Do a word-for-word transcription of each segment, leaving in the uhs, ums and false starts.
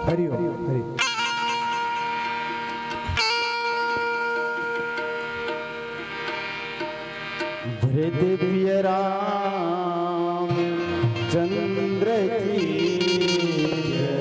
हरि ओम, हरि। वृद्ध पिय राम चंद्र की जय।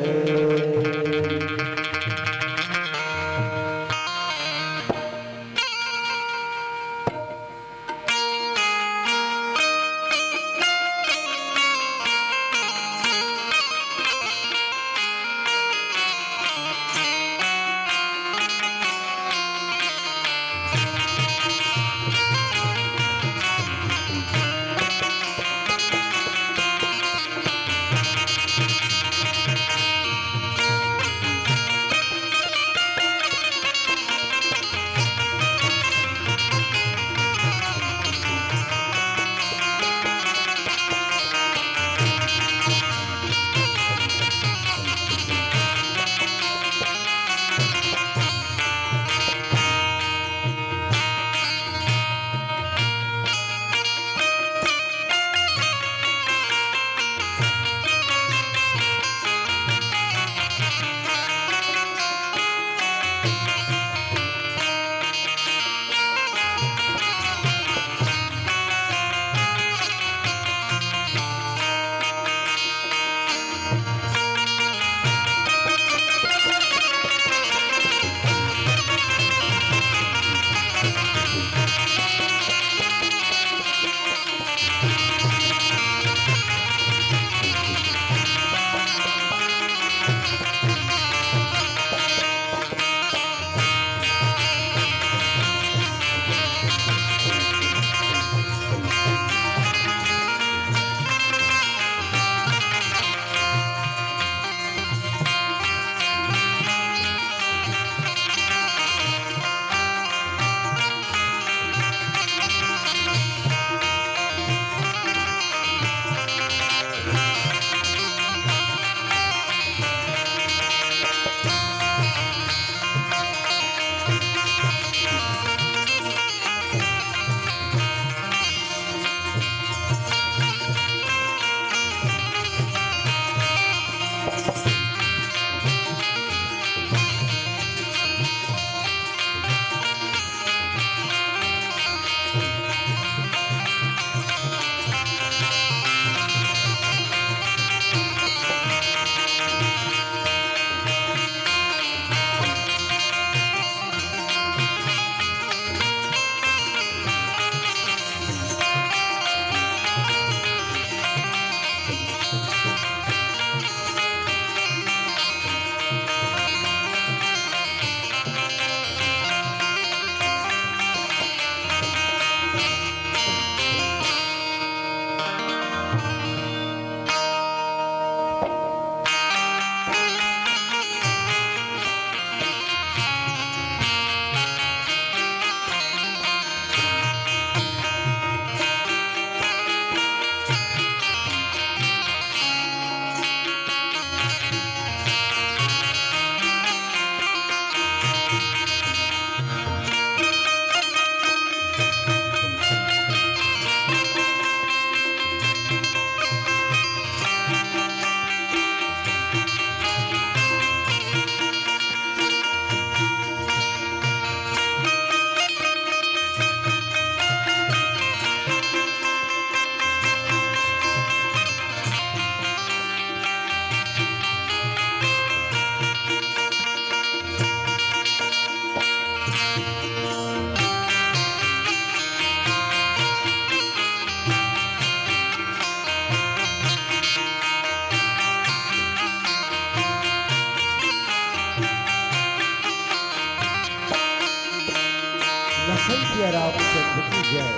लखन सिया रामचंद्र की जय।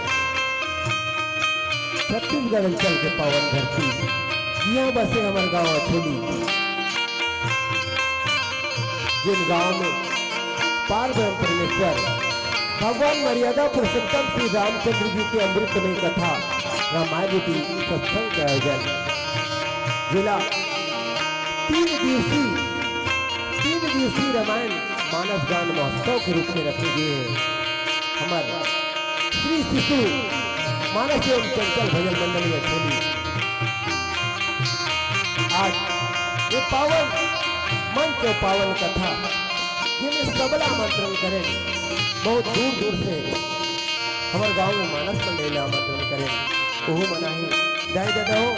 छत्तीसगढ़ अंचल के पावन धरती, जिहां बसे हमर गांव अछोली, जेन गांव में पार ब्रह्म परमेश्वर भगवान मर्यादा पुरुषोत्तम श्री रामचंद्र जी के अमृतमय कथा रामायण रूपी सत्संग के आयोजन, जेला तीन दिवसीय, तीन दिवसीय रामायण मानस गान महोत्सव के रूप में रखे गए हैं। हमर श्री शिशु मानस एवं चंचल भजन मंडली अछोली आज ये पावन मंच के पावन कथा, जेमे सबला आमंत्रण करेन, बहुत दूर दूर से हमर गांव में मानस मंडली ला आमंत्रण करेन, ओहू मन आही। दाई ददा हो,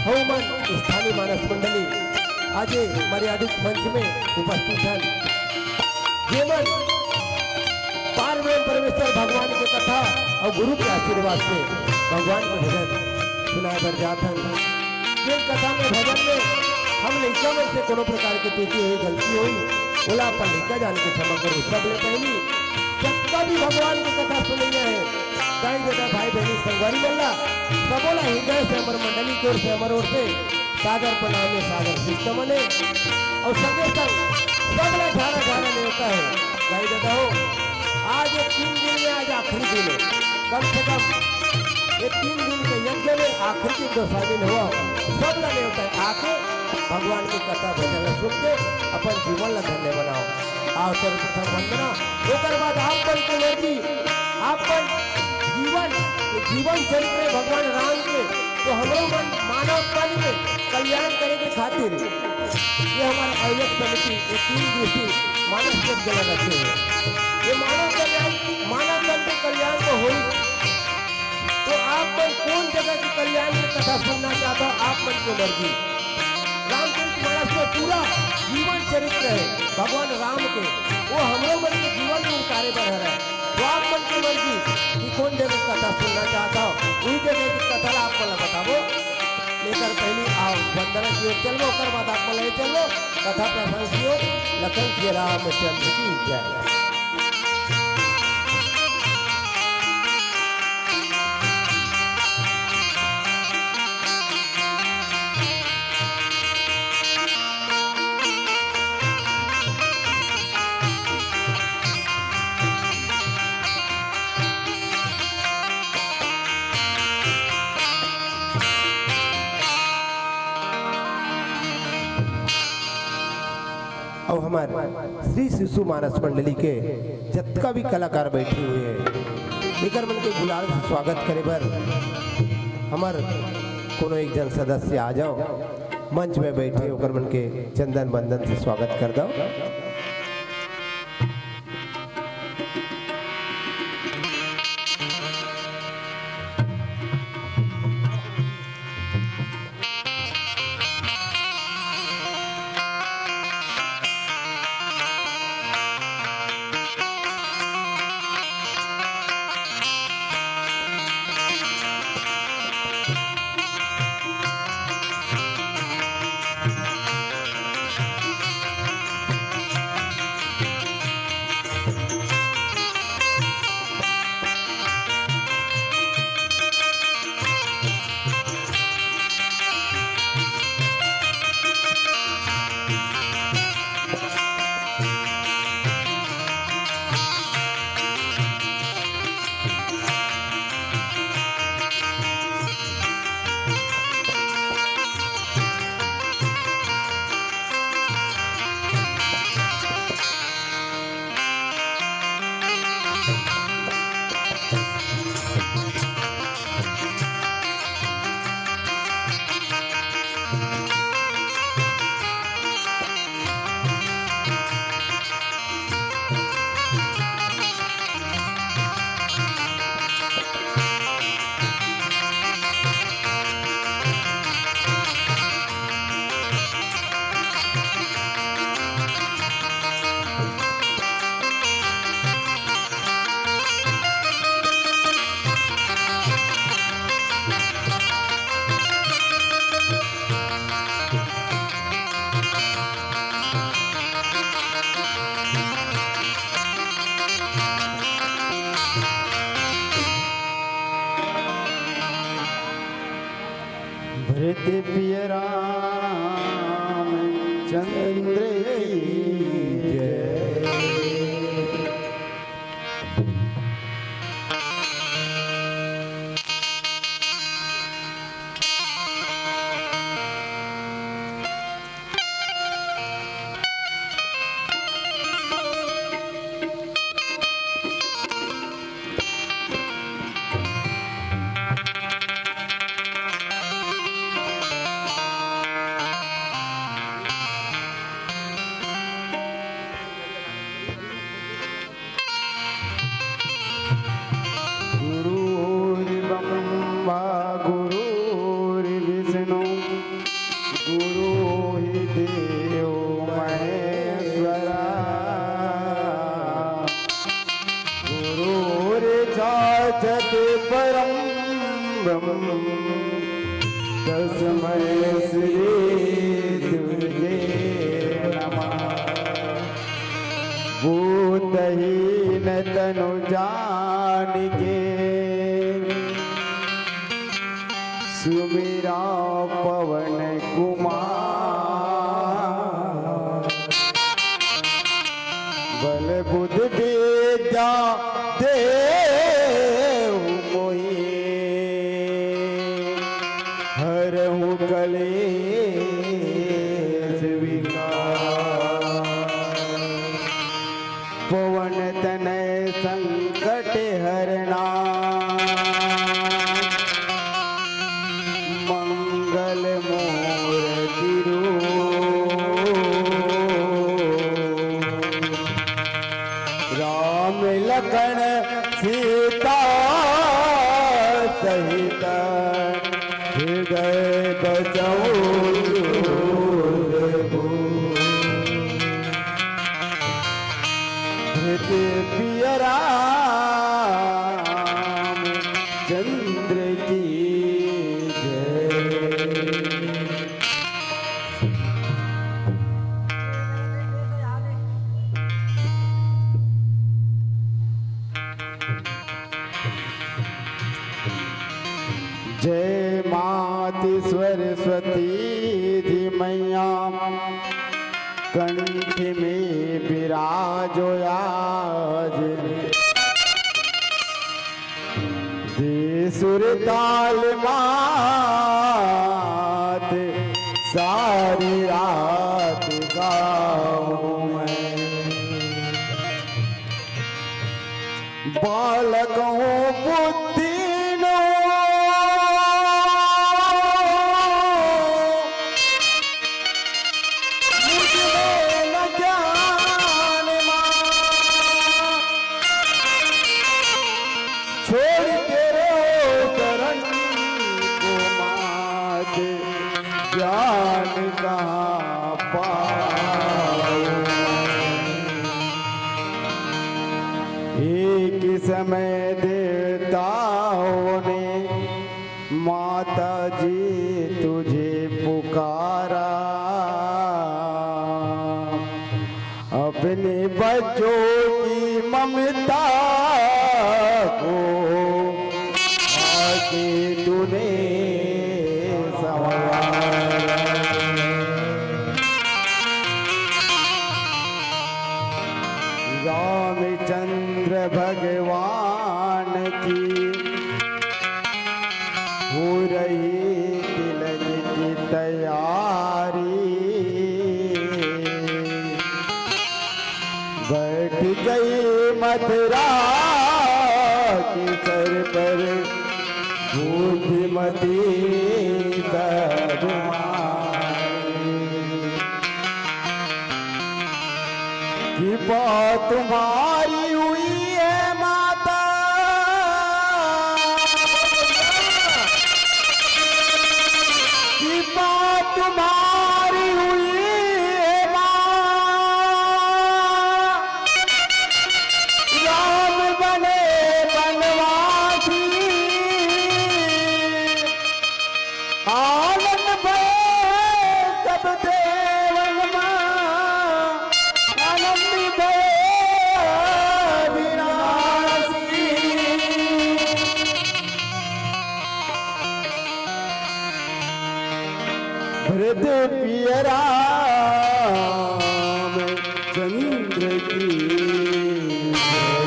हऊ मन स्थानीय मानस मंडली आज मर्यादित मंच में उपस्थित हन, जेमन पार ब्रह्म परमेश्वर भगवान के कथा अउ गुरु के आशीर्वाद से भगवान के भजन सुनाए बर जात हन। जेन कथा में, भजन में हम लइका मन से कोनो प्रकार के त्रुटि होई, गलती होई, ओला अपन लइका जान के क्षमा करो। सबले पहली जतका भी भगवान के कथा सुनइया हे, दाई ददा, भाई बहिनी, संगवारी मन ला, सबो ला हृदय से हमर मंडली के ओर से, हमर ओर से सादर प्रणाम हे, सादर शिष्टमन हे। अउ संगे संग सबला झारा झारा नेवता हे। दाई ददा हो, आज ये तीन दिन में, आज आखिरी दिन हे, कम से कम ये तीन दिन के यज्ञ में आखिरी दिन तो शामिल हो, सबला नेवता हे। आके भगवान के कथा भजन ला सुन के अपन जीवन ला धन्य बनाओ। आओ, सर्वप्रथम वंदना, ओकर बाद आप मन के मर्जी, आप मन जीवन, ये जीवन चरित्र हे भगवान राम के, तो हमरो मन मानव तन के कल्याण करे के खातिर ये हमर आयोजक समिति ये तीन दिवसीय मानस यज्ञ ला रखे हे। ये मानव कल्याण, मानव तन के कल्याण तो होई, तो आप मन कोन जगह के कल्याण के कथा सुनना चाहता हो, आप मन के मर्जी। रामचरित मानस में पूरा जीवन चरित्र हे भगवान राम के, वो हमरो मन के जीवन में उतारे बर हरय। तो आप मन के मर्जी कि कोन जगह के कथा सुनना चाहता हो, उही जगह के कथा ला आप मन ला बताबो। लेकर पहली आओ वंदना की ओर चलबो, ओकर बाद आप मन ला ले चलबो कथा प्रसंग की ओर। लखन श्री रामचंद्र की जय। अउ हमर श्री शिशु मानस मंडली के जतका भी कलाकार बैठे हुए हे, एकर मन के गुलाल से स्वागत करे बर हमर कोनो एक झन सदस्य आ जाओ, मंच में बैठे ओकर मन के चंदन बंदन से स्वागत कर दो। भरत प्रिय रामचंद्र की जय। गुरु ही देव महेश्वरा, गुरुर्साक्षात् परं ब्रह्म, तस्मै श्री दुर्गे नमः। भूतहीन तनु जानिके, सुमिरा पवन कुमार। बल बुद्धि विद्या देहु मोहि, हरहु कलेश विकार। पवन तनय संकट हरना, मंगल मूरति रूप। राम लखन सीता सहित, हृदय बसहु दूर दूर। धृत पिय राम चंद्र की जय। जय मात सरस्वती जी मैया, कंठ में विराजो आज। दे सुर ताल मात, सारी रात गाऊं मैं। बालक हूँ बुद्धि न, मुझ में न ज्ञान माँ। छोड़ के रो शरण को मात, ज्ञान कहाँ पाऊं। एक समय देवताओं ने माता जी तुझे पुकारा, अपने बच्चों की ममता को आके तूने संवारा। रामचंद्र भगवान की हो रही तिलक की तैयारी। बैठ गई मथुरा के सर पर बुद्धिमती सब माई। कृपा तुम्हारी हुई है माता, कृपा तुम्हारी हुई है माँ। राम बने बनवासी, आनंद भय सब देवन माँ, आनंद भय अविनाशी। भरत पिय राम चंद्र की जय।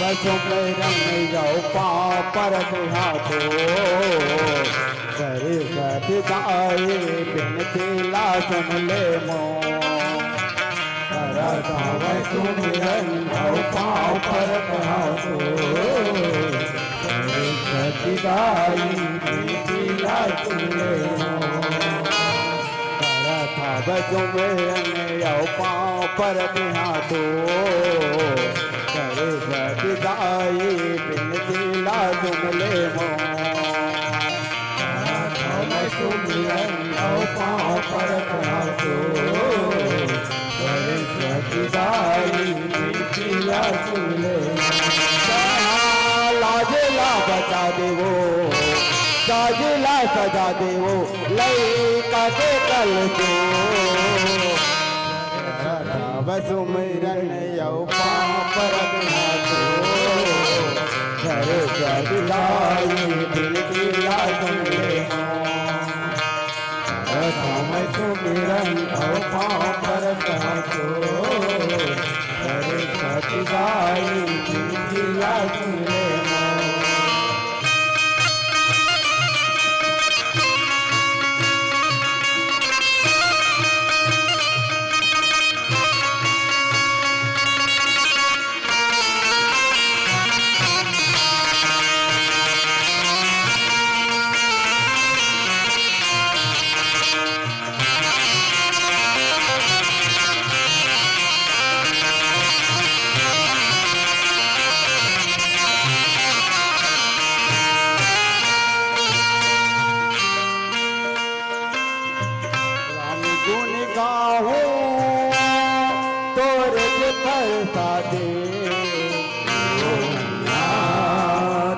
सुमिरन अउ पाँव परत हाथों, सरस्वती दाई बिनती ला सुन ले मोर। करत हवँव सुमिरन अउ पाँव परत हाथों, सरस्वती दाई बिनती ला सुन ले मोर। करत हवँव सुमिरन अउ पाँव परत हाथों, सरस्वती दाई बिनती ला सुन ले मोर। करत हवँव सुमिरन अउ पाँव परत हाथों, सरस्वती दाई बिनती ला सुन ले मोर। लाज ला बचा देवो, साज ला सजा देवो, लइका के कलजोर। करत हवँव सुमिरन अउ पाँव परत हाथों, सरस्वती दाई बिनती ला सुन ले मोर। करत हवँव सुमिरन अउ पाँव परत हाथों, सरस्वती दाई बिनती ला सुन ले मोर। राम गुन गाहूँ तोर के परसादी, ओ मैया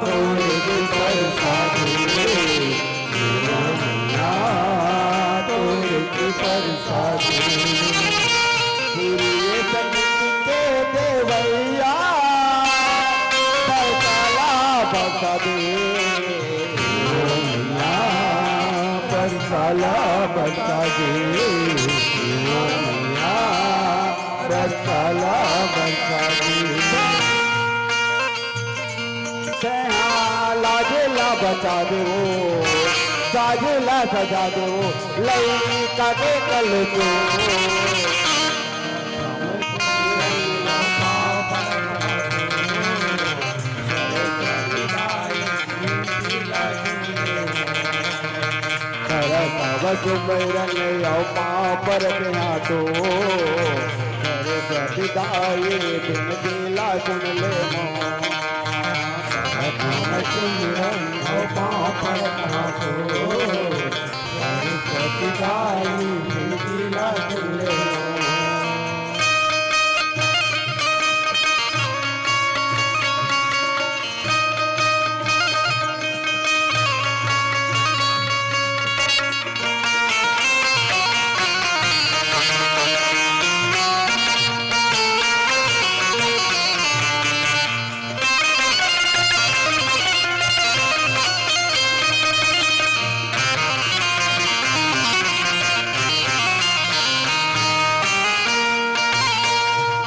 तोर के परसादी, ओ मैया तोर के परसादी। सुरिये संगीत के देवइया, परसाला बरसा दे। ओ मैया, परसाला बरसा दे। ओ मैया, परसाला बरसा दे। तैं हा लाज ला बचा देवो, साज ला सजा देवो, लइका के कलजोर। करत हवँव सुमिरन अउ पाँव परत हाथों, सरस्वती दाई बिनती ला सुन ले मोर। करत हवँव सुमिरन अउ पाँव परत हाथों, सरस्वती दाई बिनती ला सुन ले मोर।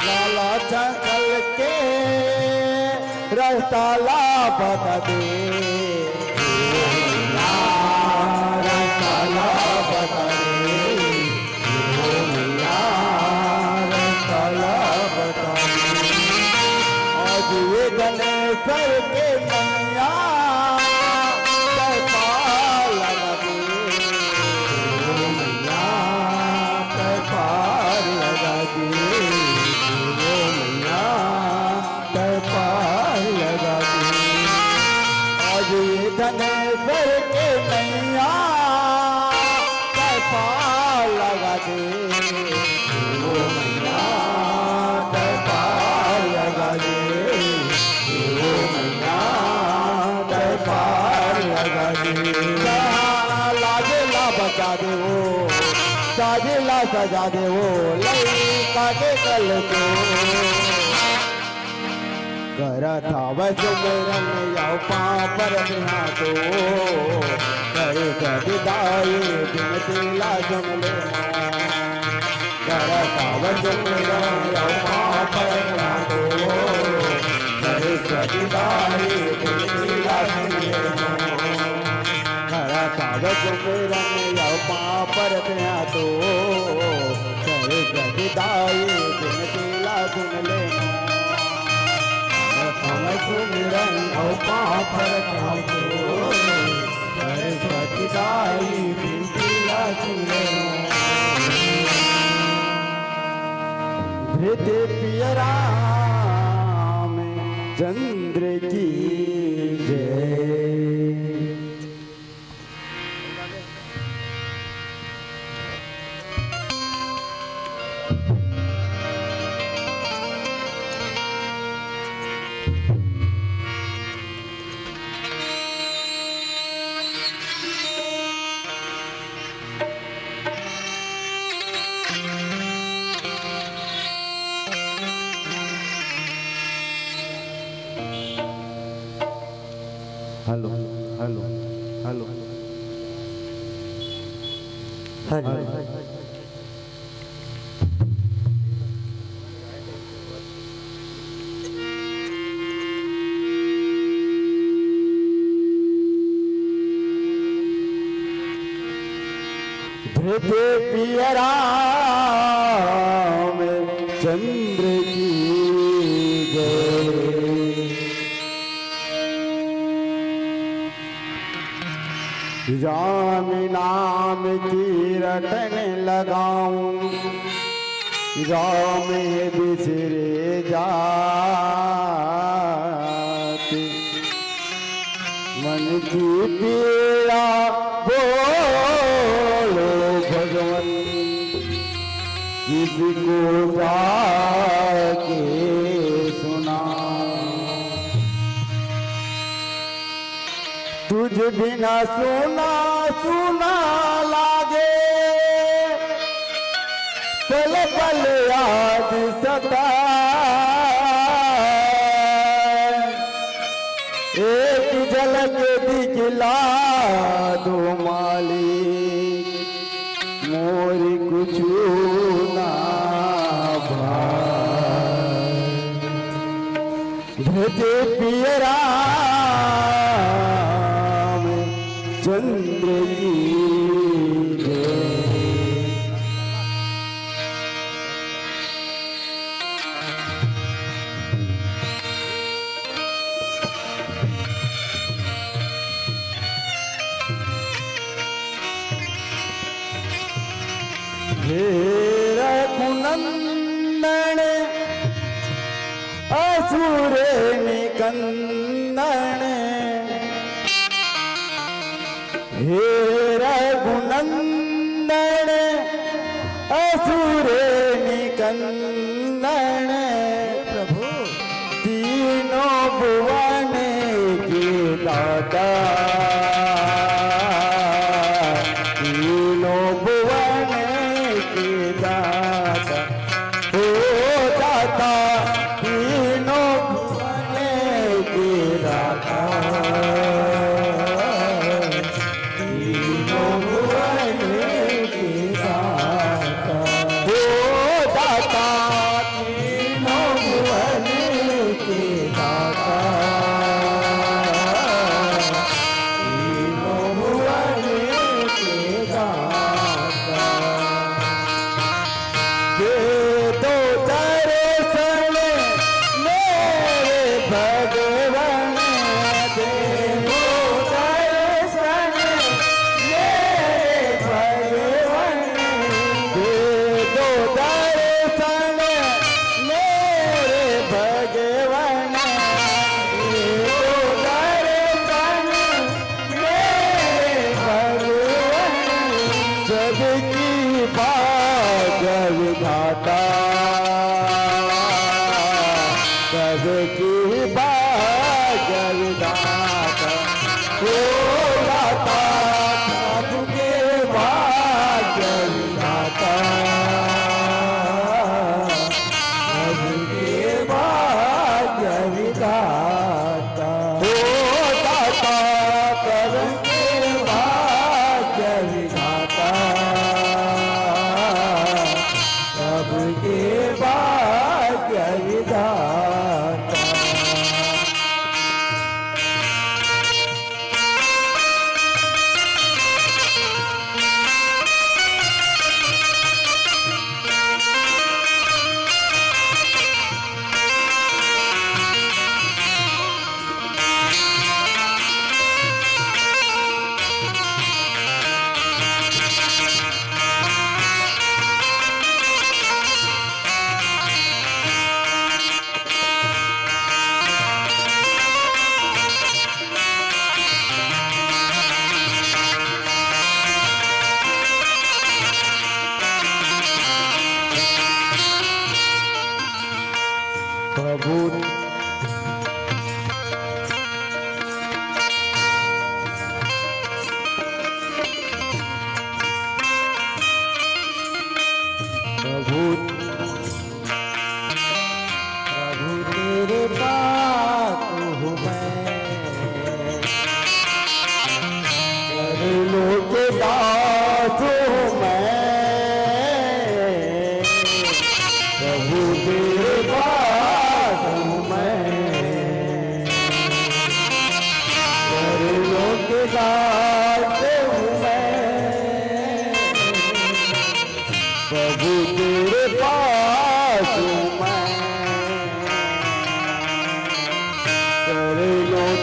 लाला जंगल के रस्ता ला बता दे, ओ मैया, रस्ता ला बता दे, ओ मैया, रस्ता ला बता दे। आज ये धनेश्वर के मैया, तैं पार लगा दे, ओ मैया, तैं पार लगा दे, ओ मैया, तैं पार लगा दे। आज ये धनेश्वर के मैया, तैं पार लगा दे। ओ मैया, तैं पार लगा दे। ओ मैया, तैं पार लगा दे। लाज ला बचा देवो, साज ला सजा देवो, लइका के कलजोर। करत हवँव सुमिरन अउ पाँव परत हाथों, सरस्वती दाई बिनती ला सुन ले। करत हवँव सुमिरन अउ पाँव परत हाथों, सरस्वती विदाई बिनती ला सुन ले मोर। करत हँव सुमिरन अउ पाँव परत हँव तोर, सरस्वती दाई बिनती ला सुन ले मोर। करत हँव सुमिरन अउ पाँव परत हँव तोर, सरस्वती दाई बिनती ला सुन ले मोर। धृत पिय राम चंद्र की जय। Hello, hello, hello. हेलो। धृत पिय राम चंद्र की जय। राम नाम की रटन लगाऊं, राम है बिसरे जात। मन की पीड़ा बोलो भगवन, किसको जाके सुना। तुझ बिना सूना सूना लागे, पल पल याद सताए। एक झलक दिखला दो मालिक, मोर कुछु ना भाए। धृत पिय राम चंद्र की जय। हे रघुनंदन असुर निकंदन, हे रघुनंदन असुर निकंदन। प्रभु। तीनों भुवन के दाता, तीनों भुवन के दाता, ओ दाता, तीनों भुवन के दाता। तीनों भुवन के दाता। ओ दाता, तीनों भुवन के दाता। तीनों भुवन के दाता। दे दो दर्शन मेरे भगवन, दे दो दर्शन मेरे भगवन, दे दो दर्शन मेरे भगवन, दे दो दर्शन मेरे भगवन। सबकी भाग्य विधाता, सबकी भाग्य विधाता, ओ दाता, सबके भाग्य विधाता, सबके भाग्य विधाता। ओ दाता, सबके भाग्य विधाता, सबके भाग्य विधाता।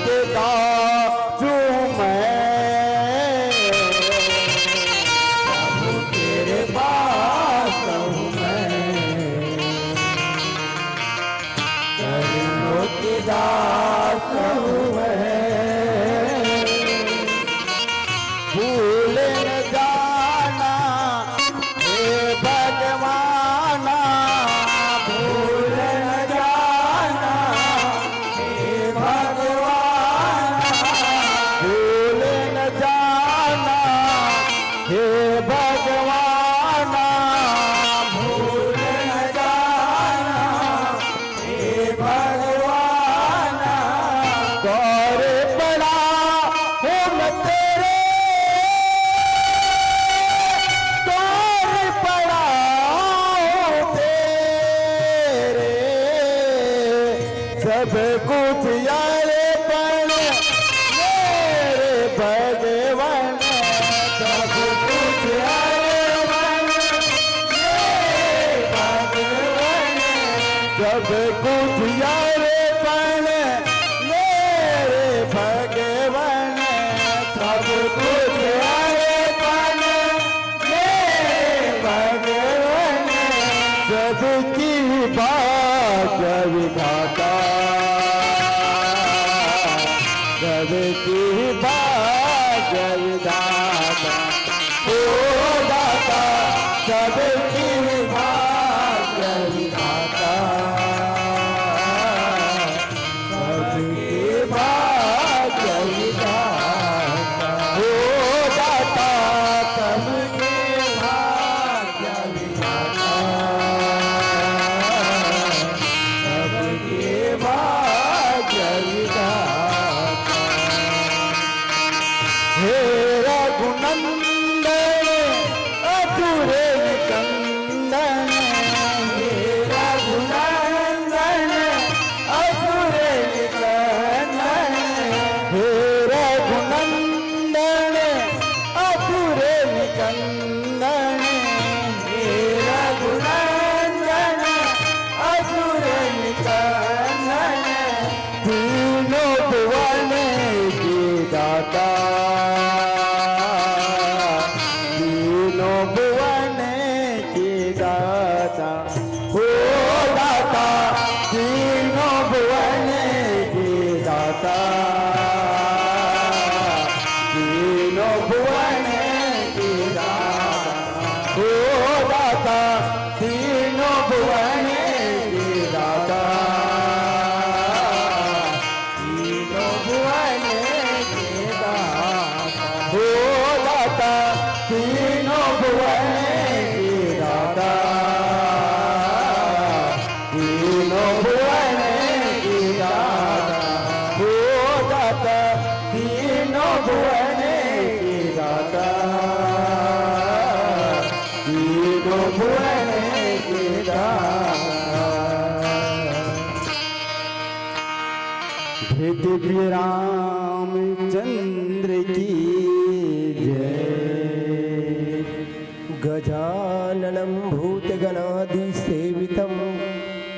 के दास हूँ मैं, प्रभु तेरे पास हूँ मैं, चरणों के दास हूँ मैं। भूल न जाना हे भगवाना, भूल न जाना हे भगवाना, भूल न जाना हे भगवाना, भूल न जाना हे भगवाना, द्वार पड़ा हूँ मैं तेरे, द्वार पड़ा हूँ तेरे, सब कुछ अर्पण मेरे भगवान, सब कुछ अर्पण मेरे भगवान, सब कुछ अर्पण मेरे भगवान, सब कुछ अर्पण मेरे भगवान, सबकी भाग्य विधाता, सबकी भाग्य विधाता, ओ दाता, सबकी भाग्य विधाता, सबके भाग्य विधाता, ओ दाता, सबके भाग्य विधाता, सबके भाग्य विधाता। हे रघुनंदन असुर निकंदन, हे रघुनंदन असुर निकंदन, हे रघुनंदन असुर निकंदन, हे रघुनंदन असुर निकंदन, तीनों भुवन के दाता, तीनों भुवन के दाता, ओ दाता, तीनों भुवन के दाता, तीनों भुवन के दाता, ओ दाता, तीनों भुवन के दाता, तीनों भुवन के दाता, ओ दाता, तीनों भुवन के दाता, तीनों भुवन के दाता, ओ दाता, तीनों भुवन के दाता, तीनों भुवन के दाता। पृथ्वी रामचंद्र की जय। गजाननं भूतगणादिसेवितं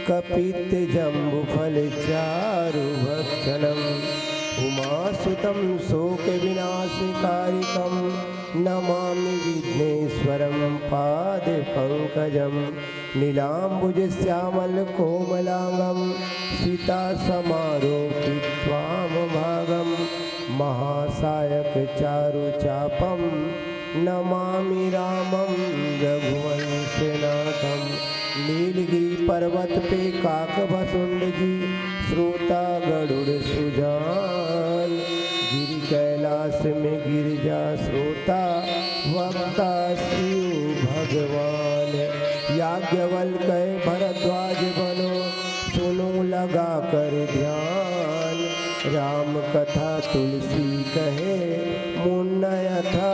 कपित्थजम्बूफलचारुभक्षणम् उमासुतं शोकविनाशकारिकं नमामि विघ्नेश्वरं पादपङ्कजम्। नीलाम्बुजश्यामलकोमलाङ्गं सीतासमारोपित्वामभागं महासायकचारुचापं नमामि रामं रघुवंशनाथम्। नीलगिरि पर्वत पे काक भसुंड जी, श्रोता गरुड़ सुजान। गिरि कैलास में गिरजा श्रोता, वक्ता शिव भगवान। याज्ञवल्क्य भरद्वाज बनो, सुनो लगा कर ध्यान। राम कथा तुलसी कहे, मुन्ना यथा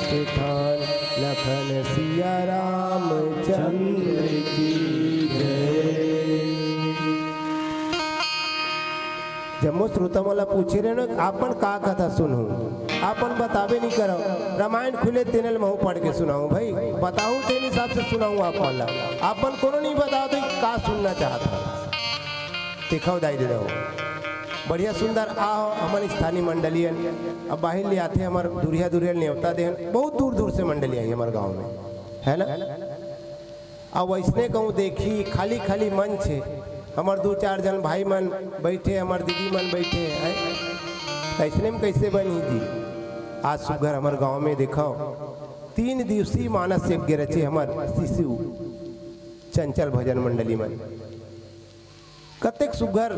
स्थान। लखन सिया रामचंद्र की जय। जम्मो श्रोता मन ला पूछे रहे ना, आपन का कथा सुनहूं, आपन बताबे नहीं करव। रामायण खुले तेने ल महूं पढ़ के सुनाऊं भाई, बताऊं तेने हिसाब से सुनाऊं आप मन ला। आपन कोनो नहीं बताओ तो का सुनना चाहत हो, दिखाओ दाई दे दो। बढ़िया सुंदर आहो हमन स्थानीय मंडलियन। अब बाहिर ले आथे, हमर दूरिया दूरिया नेवता देहन, बहुत दूर दूर से मंडली आई हमर गांव में, है ना? अब वैसने कहूँ देखी, खाली खाली मंच है, हमर दू चार जन भाई मन बैठे, हमर दीदी मन बैठे हैं, ऐसने में कैसे बनी जी? आज सुघर हमर गांव में देखो, तीन दिवसीय मानस यज्ञ रचे हमर शिशु चंचल भजन मंडली मन। कतेक सुघर,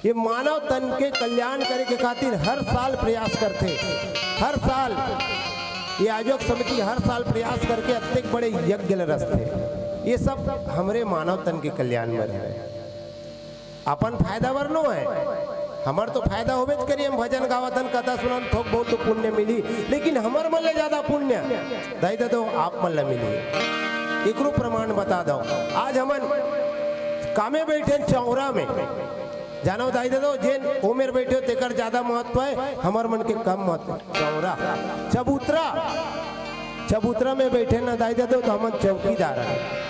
ये मानव तन के कल्याण करे के खातिर हर साल प्रयास करथे। हर साल ये आयोजक समिति हर साल प्रयास करके अतेक बड़े यज्ञ ल रचथे। ये सब हमरे मानव तन के कल्याण बर हरे, अपन फायदा बर नो है। हमर तो फायदा होबेच करी, हम भजन गावत हन, कथा सुनन, थोक बहुत तो पुण्य मिली, लेकिन हमर मन ले ज्यादा पुण्य दाई ददा हो आप मन ला मिली। एकरो प्रमाण बता दो। आज हमन कामे बैठे चौरा में, जानो दाई ददा हो, जेन ओमेर बैठे हो तेकर ज्यादा महत्व है, हमर मन के कम महत्व। चौरा, चबूतरा, चबूतरा में बैठे ना दाई ददा हो, तो हमन चौकीदार हैं।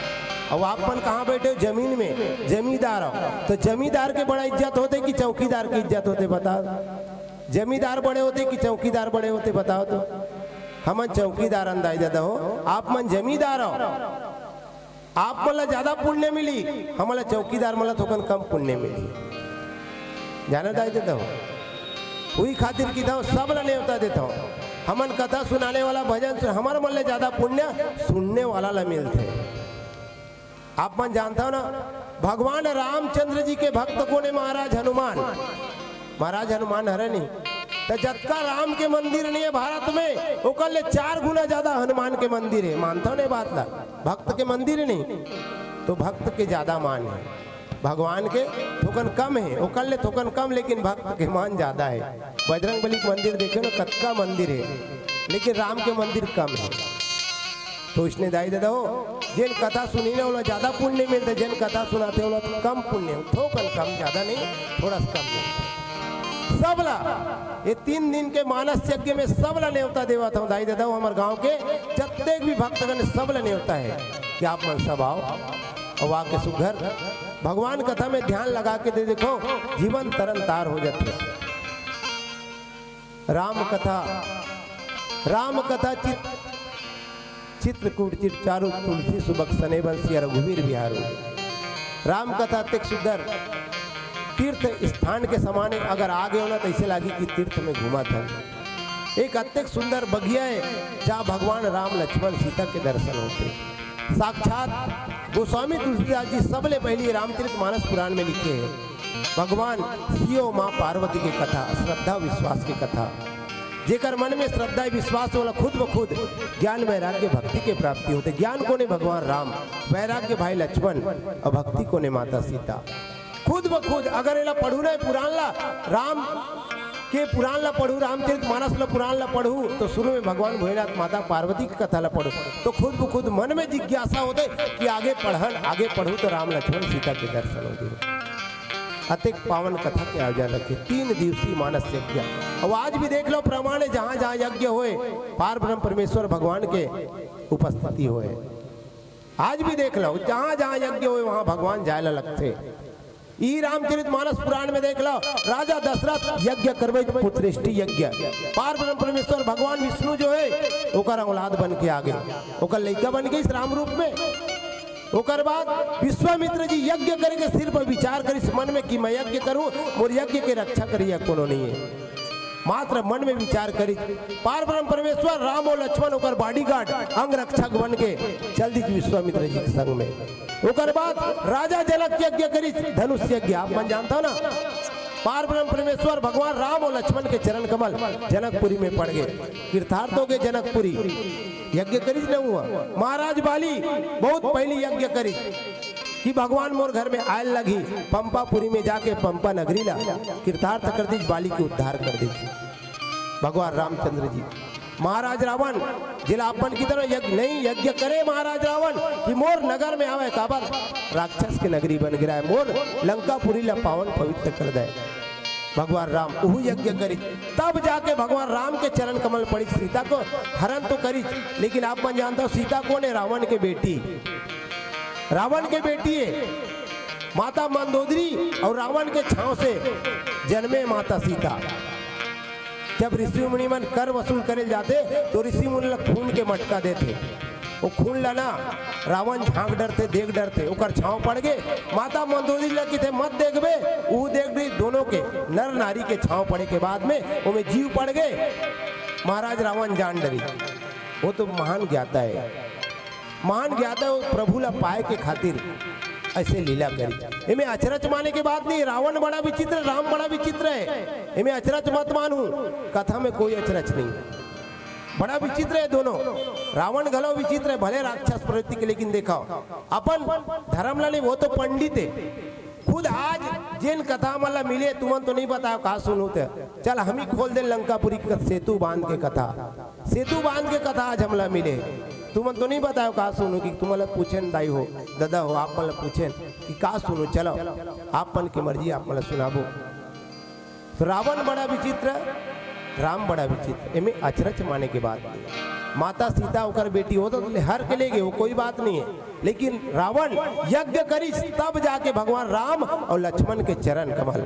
अब आप मन कहाँ बैठे हो? जमीन में, जमींदार हो, तो जमींदार के बड़ा इज्जत होथे कि चौकीदार के इज्जत होथे, बताओ? जमींदार बड़े होथे कि चौकीदार बड़े होथे, बताओ तो? हमन चौकीदार हन दाई ददा हो, आप मन जमींदार हो, आप मन ला ज्यादा पुण्य मिली, हमन ला चौकीदार मन ला थोकन कम पुण्य मिली। जाना दाई ददा हो, उही खातिर किथंव, सब ला नेवता देथंव। हमन कथा सुनाने वाला, भजन सुन, हमर मन ले ज्यादा पुण्य सुनने वाला ला मिलथे। आप मन जानथव ना, भगवान रामचंद्र जी के भक्त कोन हे? महाराज हनुमान। महाराज हनुमान हरे नहीं, त जतका राम के मंदिर नहीं है भारत में, ओकर ले चार गुना ज्यादा हनुमान के मंदिर है। मानथव ना ये बात ला? भक्त के मंदिर नहीं, तो भक्त के ज्यादा मान है। भगवान के थोकन कम है, ओकर ले थोकन कम, लेकिन भक्त के मान ज्यादा है। बजरंग बली के मंदिर देखे ना, कतका मंदिर है, लेकिन राम के मंदिर कम है। तो इसने दाई ददा हो, जेन कथा सुनी ना, ओला ज्यादा पुण्य मिलथे, जेन कथा सुनाथे, ओला कम पुण्य, थोकन कम, ज्यादा नहीं, थोड़ा सा कम मिलथे। सबला, ये तीन दिन के मानस यज्ञ में सबला नेवता देवत हूँ दाई ददा हो, हमर गांव के जतेक भी भक्तगण, सबला नेवता है कि आप मन सब आओ। अउ आके सुघर भगवान कथा में ध्यान लगा के दे देखो, जीवन तरन तार हो जाथे। राम कथा, राम कथा चित-, चित्रकूट चित चारु, तुलसी सुबक सने बंसी रघुवीर बिहारू। राम कथा अतेक सुंदर तीर्थ स्थान के समान है, अगर आ गए हो ना तो ऐसे लागी कि तीर्थ में घूमा था। एक अतेक सुंदर बगिया है, जहाँ भगवान राम, लक्ष्मण, सीता के दर्शन होथे। साक्षात गोस्वामी तुलसीदास जी सबले पहली रामचरित मानस पुराण में लिखे हैं, भगवान शिव माँ पार्वती के कथा, श्रद्धा विश्वास के कथा। जेकर मन में श्रद्धा विश्वास होला, खुद ब खुद ज्ञान वैराग्य भक्ति के प्राप्ति होथे। ज्ञान कोने? भगवान राम। वैराग्य भाई लक्ष्मण। अउ भक्ति कोने? माता सीता। खुद ब खुद अगर एला पढ़ू ना पुराण ला, राम के पुराण ला पढ़ू, रामचरित मानस ला पुराण ला पढ़ू, तो शुरू में भगवान भोलेनाथ, माता पार्वती के कथा ला पढ़ू, तो खुद ब खुद मन में जिज्ञासा होथे कि आगे पढ़न, आगे पढ़ू तो राम लक्ष्मण सीता के दर्शन होथे। अतेक पावन कथा के आयोजन रखे, तीन दिवसीय मानस यज्ञ। अउ आज भी देख लो, प्रमाण है, जहाँ जहाँ यज्ञ होए, पार ब्रह्म परमेश्वर भगवान के उपस्थिति होए। आज भी देख लो, जहाँ जहाँ यज्ञ होए, वहाँ भगवान जाए ला लगथे। ई रामचरित मानस पुराण में देख लो, राजा दशरथ यज्ञ करवे, पुत्रेष्टि यज्ञ। पार ब्रह्म परमेश्वर भगवान विष्णु जो है, ओकर औलाद बन के आ गए, ओकर लइका बन गइस राम रूप में। ओकर बाद विश्वामित्र जी यज्ञ करे के सिर पर विचार करिस मन में कि मैं यज्ञ करूं, मोर यज्ञ के रक्षा करिया कोनो नहीं है। मात्र मन में विचार करिस, पार ब्रह्म परमेश्वर राम और लक्ष्मण ओकर बॉडीगार्ड, अंग रक्षक बन के चल दिस विश्वामित्र जी के संग में। ओकर बाद राजा जनक यज्ञ करिस, धनुष यज्ञ, आप मन जानता हो ना, पार ब्रह्म परमेश्वर भगवान राम और लक्ष्मण के चरण कमल जनकपुरी में पड़ गए, कृतार्थ हो गए जनकपुरी। यज्ञ करिस न हुआ। महाराज बाली बहुत पहली यज्ञ करिस कि भगवान मोर घर में आयल लगी, पंपापुरी में जाके पंपा नगरी ला कृतार्थ कर दिस, बाली के उद्धार कर दिस भगवान रामचंद्र जी। महाराज रावण जिला अपन की तरह यज्ञ नहीं, यज्ञ करे महाराज रावण कि मोर नगर में आवे, काबर राक्षस के नगरी बन गिरा है, मोर लंकापुरी ला पावन पवित्र कर दे। भगवान राम उहू यज्ञ करिस, तब जाके भगवान राम के चरण कमल पड़िस सीता को हरण तो करिस, लेकिन आप मन जानता हो सीता कौन है? रावण के बेटी, रावण के बेटी है। माता मंदोदरी अउ रावण के छांव से जनमे माता सीता। जब ऋषि मुनि मन कर वसूल करे ल जाथे, तो ऋषि मुनि ल खून के मटका देथे। वो खून ल ना रावण झांक डरथे, देख डरथे, ओकर छांव पड़ गे। माता मंदोदरी ल किथे, "मत देखबे।" ऊ देख डरी, दोनों के, नर नारी के छांव पड़े के बाद में ओमे जीव पड़ गे। महाराज रावण जान डरी। वो तो महान ज्ञाता है, महान ज्ञाता है, वो प्रभु ला पाए के खातिर ऐसे लीला करी। एमे अचरज माने के बात नहीं, रावण बड़ा विचित्र, राम बड़ा विचित्र है। एमे अचरज मत मानू, कथा में कोई अचरज नहीं है। बड़ा विचित्र है दोनों। रावण घलो विचित्र है, भले राक्षस प्रवृत्ति के, लेकिन देखो, अपन धर्म ला नहीं, वो तो पंडित है। खुद आज जेन कथा मन ला मिले, तुमन तो नहीं बताओ का सुनहू ते। चल, हम ही खोल दे लंकापुरी के सेतु बांध के कथा। सेतु बांध के कथा आज हमला मिले। तुमन तो नहीं बताओ का सुनहू कि तुमन ला पूछेन दाई हो, ददा हो, आप मन ला पूछेन कि का सुनहू। चलो, आप मन के मर्जी, आप मन ला सुनाबो। तो रावण बड़ा विचित्र, राम बड़ा विचित्र, एमे अचरज माने के बात नहीं। माता सीता ओकर बेटी हो तो हर के ले गए, वो कोई बात नहीं है, लेकिन रावण यज्ञ करिस, तब जाके भगवान राम अउ लक्ष्मण के चरण कमल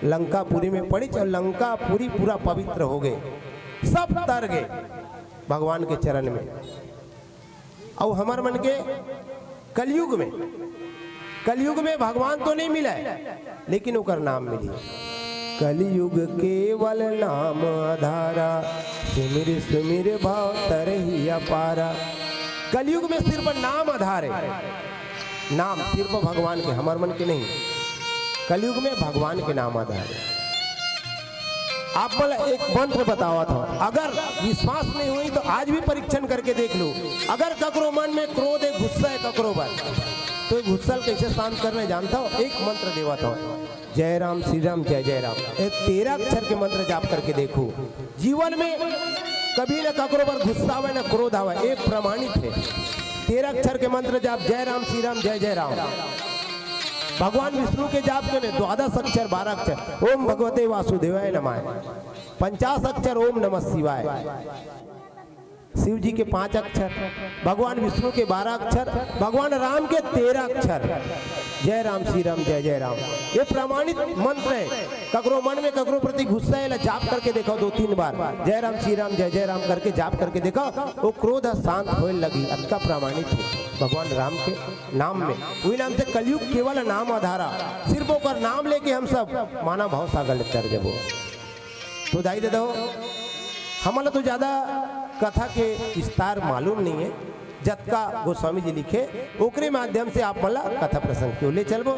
लंकापुरी में पड़िस अउ लंकापुरी पूरा पवित्र हो गे, सब तर गे भगवान के चरण में। अउ हमर मन के कलयुग में, कलयुग में भगवान तो नहीं मिलय, लेकिन ओकर नाम मिली। कलयुग केवल नाम आधारा, सुमिर सुमिर भव तरही अपारा। कलयुग में सिर्फ नाम आधार है, नाम सिर्फ भगवान के, हमर मन के नहीं। कलयुग में भगवान के नाम आधार है। आप मन ला एक मंत्र बतावत हव, अगर विश्वास नहीं होही तो आज भी परीक्षण करके देख लो। अगर ककरो मन में क्रोध है, गुस्सा है ककरो बर, तो ये गुस्सा ल कैसे शांत करना जानता हो? एक मंत्र देवत हव, जय राम श्री राम जय जय राम, ये तेरह अक्षर के मंत्र जाप करके देखो। जीवन में कभी न ककरो बर गुस्सा आवे, न क्रोध आवे, ये प्रमाणित है। तेरह अक्षर के मंत्र जाप, जय राम श्री राम जय जय राम। भगवान विष्णु के जाप के ने द्वादश अक्षर, बारह अक्षर, ओम भगवते वासुदेवाय नमः, पंचाश अक्षर ओम नमः शिवाय, शिव जी के पांच अक्षर, भगवान विष्णु के बारह अक्षर, भगवान राम के तेरह अक्षर, जय राम श्री राम जय जय राम। ये प्रमाणित मंत्र है। ककरो मन में ककरो प्रति गुस्सा है, ला जाप करके देखो दो तीन बार, जय राम श्री राम जय जय राम करके जाप करके देखो, वो क्रोध शांत होए लगी। अतका प्रमाणित है भगवान राम के नाम में। वही नाम से कलयुग केवल नाम आधारा, सिर्फ ओकर नाम लेके हम सब मानव भाव सागर ले तर जबो। तो दाई ददा हो, हमन ला तो ज्यादा कथा के विस्तार मालूम नहीं है, जतका गोस्वामी जी लिखे ओकरे माध्यम से आप मन ला कथा प्रसंग के ले चलबो।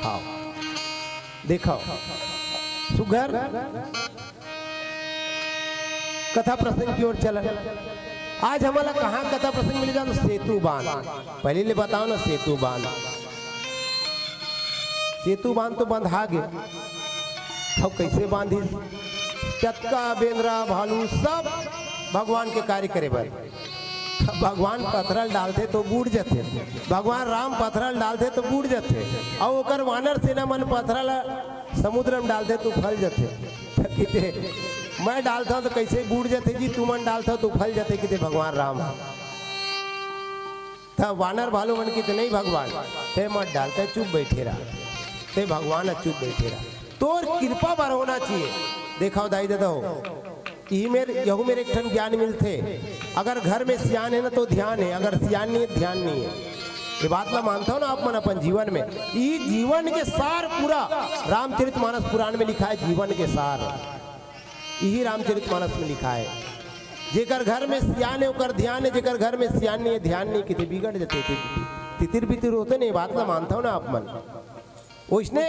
हाँ, देखो सुघर कथा प्रसंग की ओर चलन। आज हमन ला कहाँ कथा प्रसंग मिल जाए? सेतु बांध। पहले ले बताओ ना, सेतु बांध। सेतु बांध तो बंधा गे, अब कैसे बांधी? चतका, बेंदरा, भालू सब भगवान के कार्य करे बर। भगवान पथरा ल डालथे तो बूड़ जथे, भगवान राम पथरा ल डालथे तो बूड़ जथे, अउ ओकर वानर सेना मन पथरा ल समुद्र में डालथे तो उफल जथे। त किथे, मैं डालथव तो कैसे बूड़ जथे जी, तुमन डालथव तो उफल जथे, किथे भगवान राम ह। त वानर भालू मन किथे, नहीं भगवान, ते मत डाल, ते चुप बैठे रह, ते भगवान ह, चुप बैठे रह, तोर कृपा बर होना चाहिए। देखव दाई ददा हो, इही मेर, यहू मेर एक ठन ज्ञान मिलथे। अगर घर में सियान है ना तो ध्यान है, अगर सियान नहीं है, ध्यान नहीं है। ये बात ला मानथव ना आप मन अपन जीवन में? इही जीवन के सार पूरा रामचरितमानस पुराण में लिखा है, जीवन के सार इही रामचरितमानस में लिखा है। जेकर घर में सियान है ओकर ध्यान है, जेकर घर में सियान नहीं है, ध्यान नहीं, किथे बिगड़ जथे, तितिर बितिर होथे नहीं, बात ला मानथव ना आप मन? ओइसने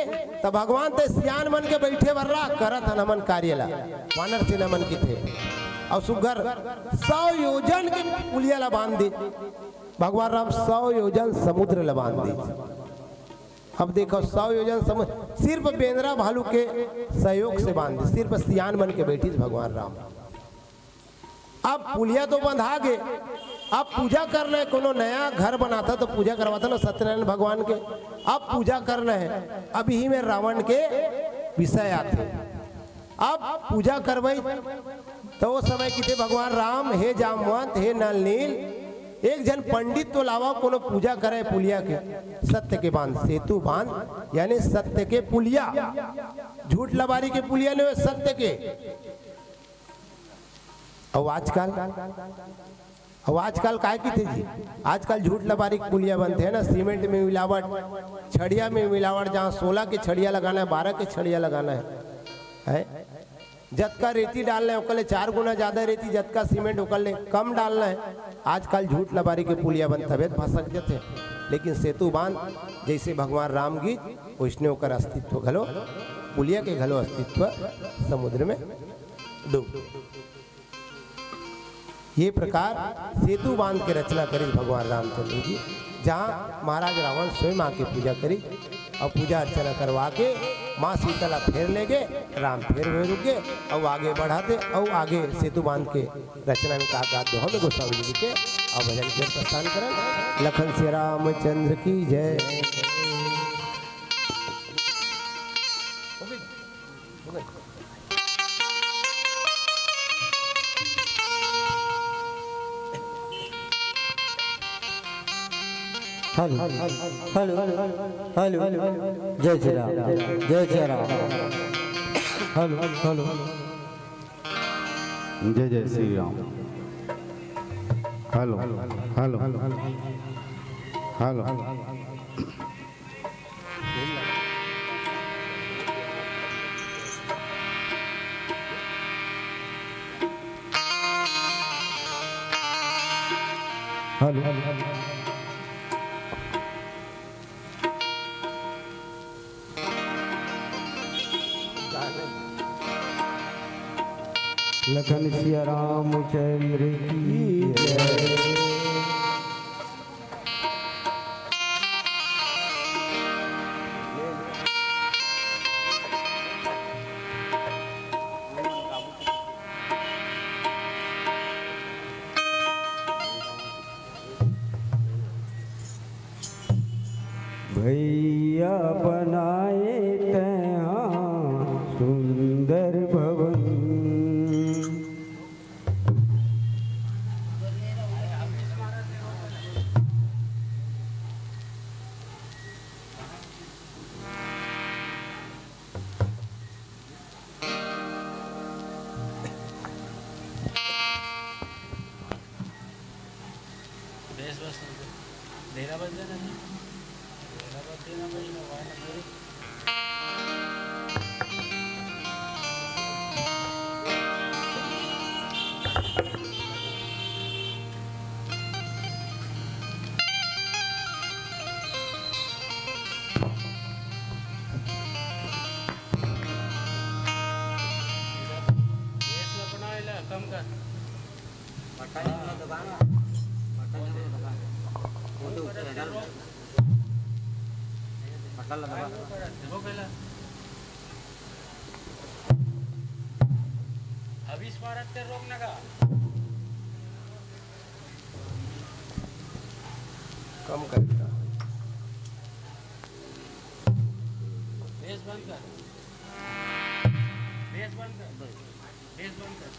त भगवान ते सियान मन के बैठे बर ला, करत हन हमन कार्य ला। वानर सेना मन किथे, अउ सुघर सौ योजन के पुलिया ला बांध दे। भगवान राम सौ योजन समुद्र ला बांध दे। अब देखव, सौ योजन समुद्र सिर्फ बेंदरा भालू के सहयोग से बांध दे, सिर्फ सियान मन के बैठिस भगवान राम। अब पुलिया तो बंधा गे, अब पूजा करना है, कोनो नया घर बनाथा तो पूजा करवाथा ना सत्यनारायण भगवान के। अब पूजा करना है, अब इही में रावण के विषय आथे। अब पूजा करवई तो ओ समय किथे भगवान राम, हे जामवंत, हे नल नील, एक झन पंडित तो लावा, कोनो पूजा करे पुलिया के, सत्य के बांध, सेतु बांध, यानी सत्य के पुलिया, झूठ लबारी के पुलिया नहीं होय, सत्य के। अउ आजकल, अउ आजकल काय किथे जी, आजकल झूठ लबारी के पुलिया बनथे ना, सीमेंट में मिलावट, छड़िया में मिलावट, जहाँ सोलह के छड़िया लगाना है, बारह के छड़िया लगाना है, है? जतका रेती डालना है, ओकर ले चार गुना ज्यादा रेती, जतका सीमेंट, ओकर ले कम डालना है। आजकल झूठ लबारी के पुलिया बन तबे भसक जथे, लेकिन सेतु बांध जैसे भगवान राम गीत, वैसने ओकर अस्तित्व घलो, पुलिया के घलो अस्तित्व समुद्र में डूब गे। ये प्रकार सेतु बांध के रचना करिस भगवान रामचंद्र जी, जहाँ महाराज रावण स्वयं आके पूजा करिस अउ पूजा अर्चना करवा के माँ सीता ला फेर ले गे, राम फेर वहीं रुक गे अउ आगे बढ़ाते अउ आगे सेतु बांध के रचना में का का दोहा में गोस्वामी जी के अउ भजन के प्रस्थान करन। लखन सिया रामचंद्र की जय। हेलो, हेलो, हेलो, जय श्री राम, जय श्री राम। हेलो, हेलो, जय जय Shri Ram. Hello, hello, hello. Hello. Lakhan Siya Ramchandra की जय। भैया बनाए तैं हा सुंदर भवन। बेस बस, डेरा बस देना जी। डेरा बस देना भाई, मोबाइल नंबर। बेस ला बनाए ला, कम कर। बटन ला दबा ना। बटन ला दबा। वो तो ऊपर है ना। बटन ला दबा। देखो पहला। अभी इस बार हट कर रोक ना का। कम कर दिया। बेस बंद कर। बेस बंद कर। बेस बंद कर।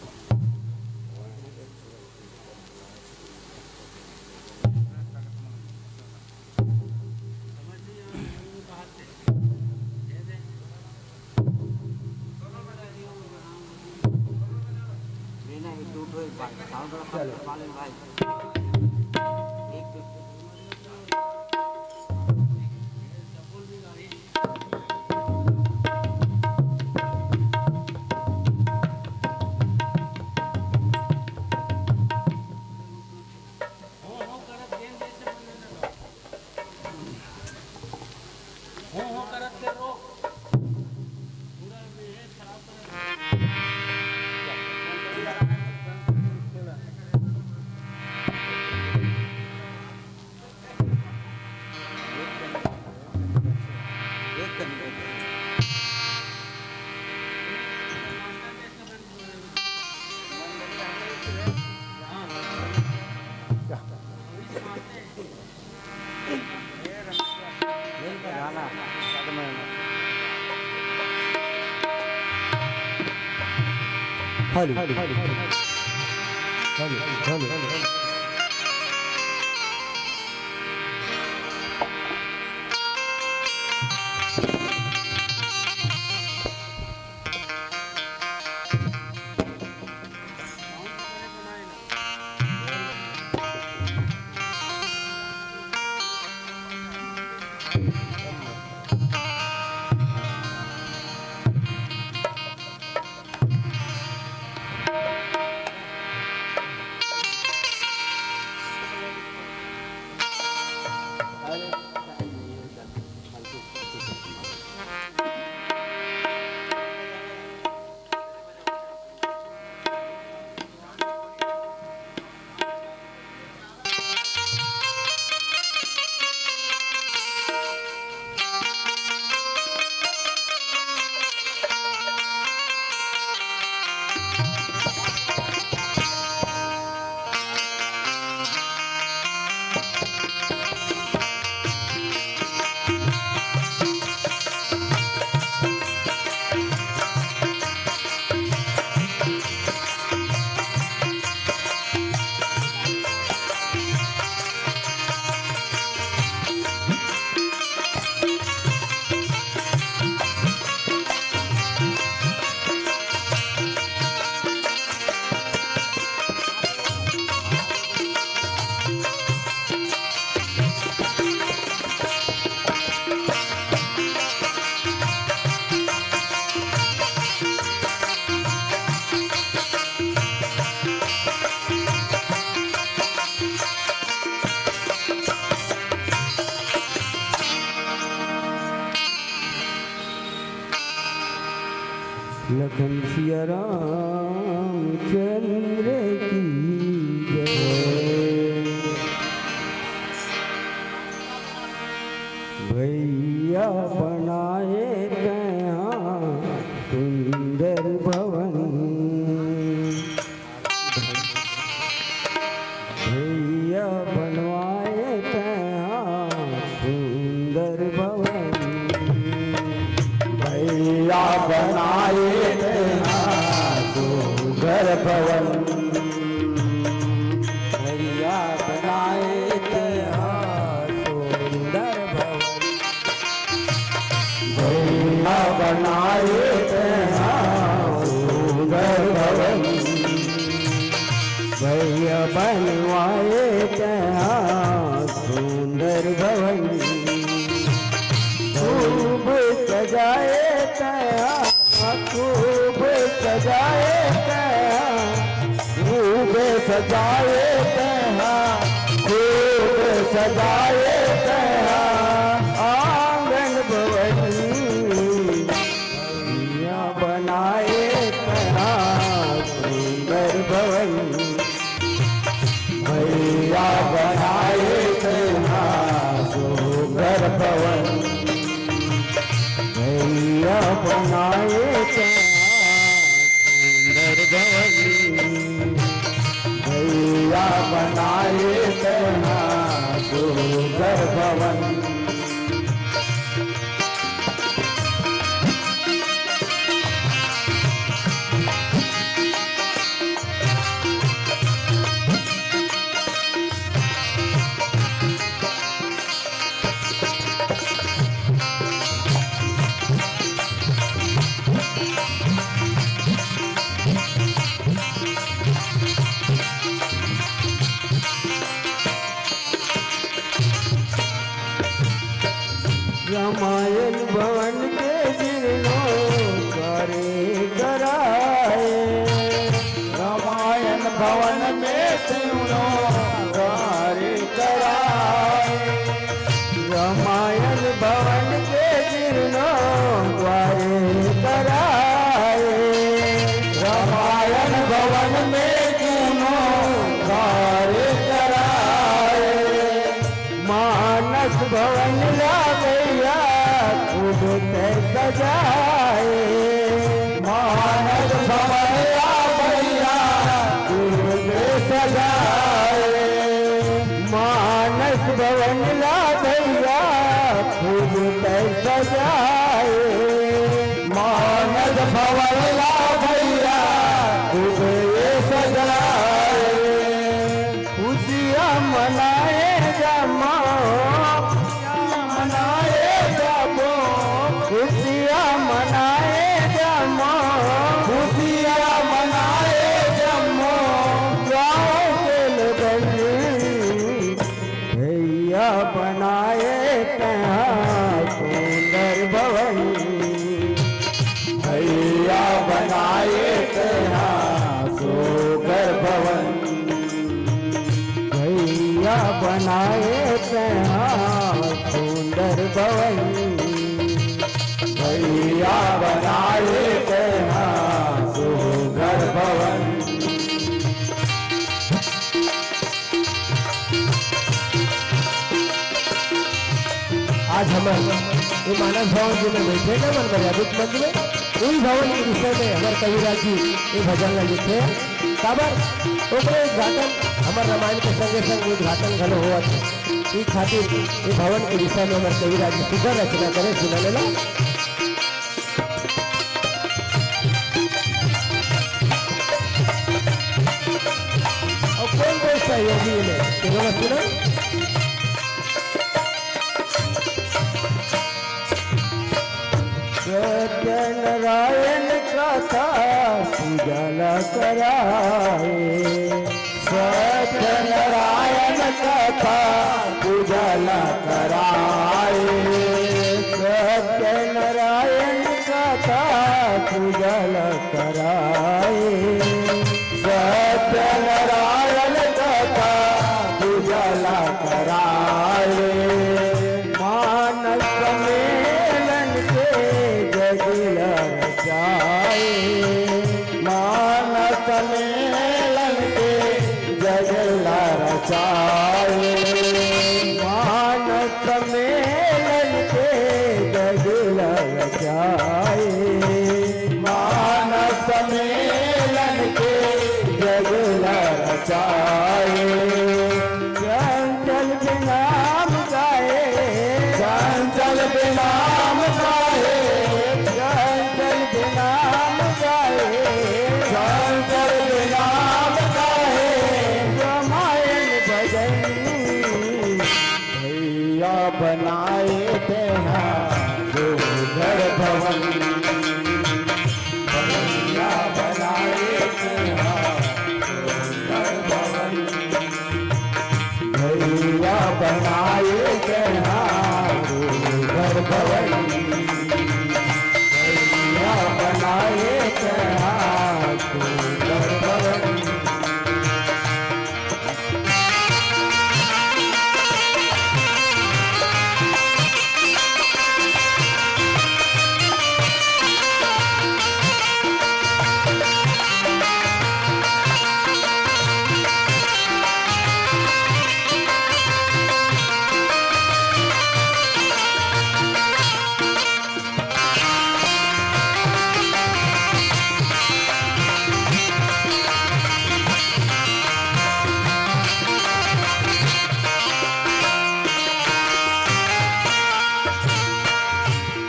Hello, hello, hello. Lakhan Siya Ramchandra की जय। भैया बनाए तैहा सुंदर भवन, भैया बनवाए तैहा सुंदर भवन। भैया बनाए तैहा सुंदर भवन। भैया बनाए तैहा सुंदर भवन। भैया बनाए तैहा सुंदर भवन। भैया बनवाए तैहा सुंदर भवन। खूब सजाए तैहा, खूब सजाए तैहा, खूब सजाए तैहा, खूब सजाए तैहा आंगन भवन। भैया बनाए तैहा सुंदर भवन। भैया बनाए तैहा सुंदर भवन। भैया बनाए तैहा सुंदर भवन। भैया बनाए तैहा सुंदर भवन। रामायण भवन के जीर्णोद्धार कराए। रामायण भवन में जीर्णोद्धार कराए। रामायण भवन के जीर्णोद्धार कराए। रामायण भवन में जीर्णोद्धार कराए। मानस भवन ला भैया खूब ते सजाए। मानस भवन ला भैया खूब ते सजाए। मानस भवन ला भैया खूब ते सजाए। मानस भवन ला भैया खूब ये सजाए। खुशियाँ मनाए जम्मो, मनाए जम्मो, खुशियाँ मनाए जम्मो, खुशियाँ मनाए जम्मो, गाँव के लोगन। भैया बनाए तैहा सुंदर भवन। भैया बनाए तैहा सुंदर भवन। भैया बनाए तैहा सुंदर भवन। भैया बनाए तैहा सुंदर भवन। आज हमर ये मानस भवन जी में बैठे हैं, मन मर्यादित मंच में, उही भवन के विषय में हमर कविराज जी ये भजन ला लिखे हैं। काबर ओकरे उद्घाटन हमर रामायण के संगे संग उद्घाटन घलो होवत है। ई खातिर ये भवन के विषय में हमर कविराज जी सुंदर रचना करे, सुना लेला। अउ कोन कोन सहयोगी हे, तेला सुना। सत्यनारायण कथा पूजा ला कराए। सत्यनारायण कथा पूजा ला कराए। सत्यनारायण कथा पूजा ला कराए। सत्यनारायण कथा पूजा ला कराए। मानस सम्मेलन के जग ला रचाए। जाए। मानस मेलन के जग ल रचाए। चंचल बिनाम गाए। चंचल बिनाम गाए। चंचल बिनाम गाए। चंचल बिनाम गाए। रामायण भजन भैया बनाए तेहा सुंदर भवन। भैया बनाए तेहा सुंदर भवन। भैया बनाए तेहा सुंदर भवन।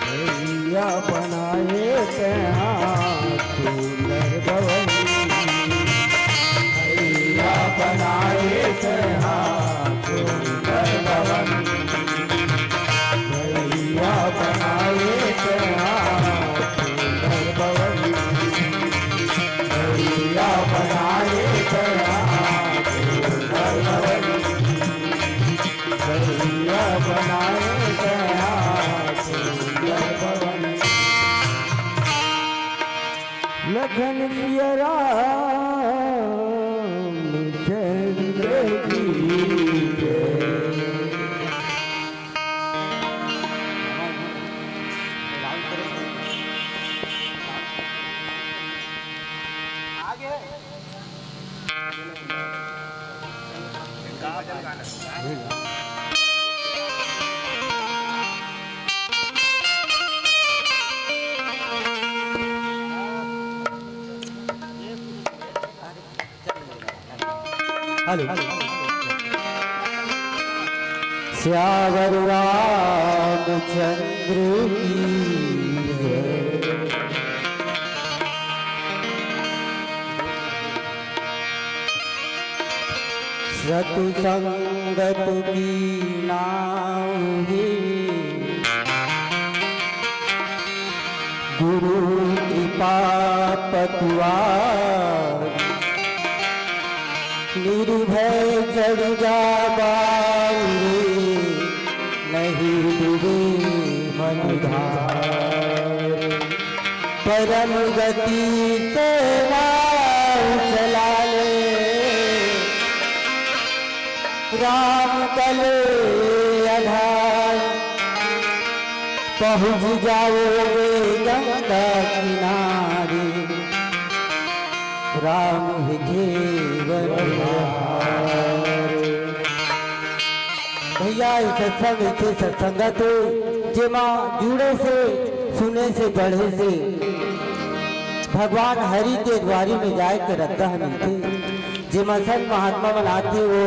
भैया बनाए तेहा सुंदर भवन। भैया बनाए तेहा सुंदर भवन। भैया बनाए तेहा सुंदर भवन। भैया बनाए तेहा सुंदर भवन। भैया बनाए तेहा सुंदर भवन। भैया बनाए तेहा सुंदर भवन। लखन सिया राम चंद्र की जय। हेलो। सियावर रामचंद्र की जय। सतसंगत की नाव हे, गुरु कृपा पतवार। निर्भय चढ़ जा बाऊ रे, नहीं डूबे मझधार। परम गति से नाव चला ले, राम कले आधार। पहुँच जाओगे गंगा किनारे, राम ही केवल आधार। भैया, ये सत्संग, ऐसे सत्संगत हे, जेमा जुड़े से, सुने से, पढ़े से भगवान हरि के दुवारी में जाए के रद्दा ह मिलथे। जेमा संत महात्मा मन आथे, वो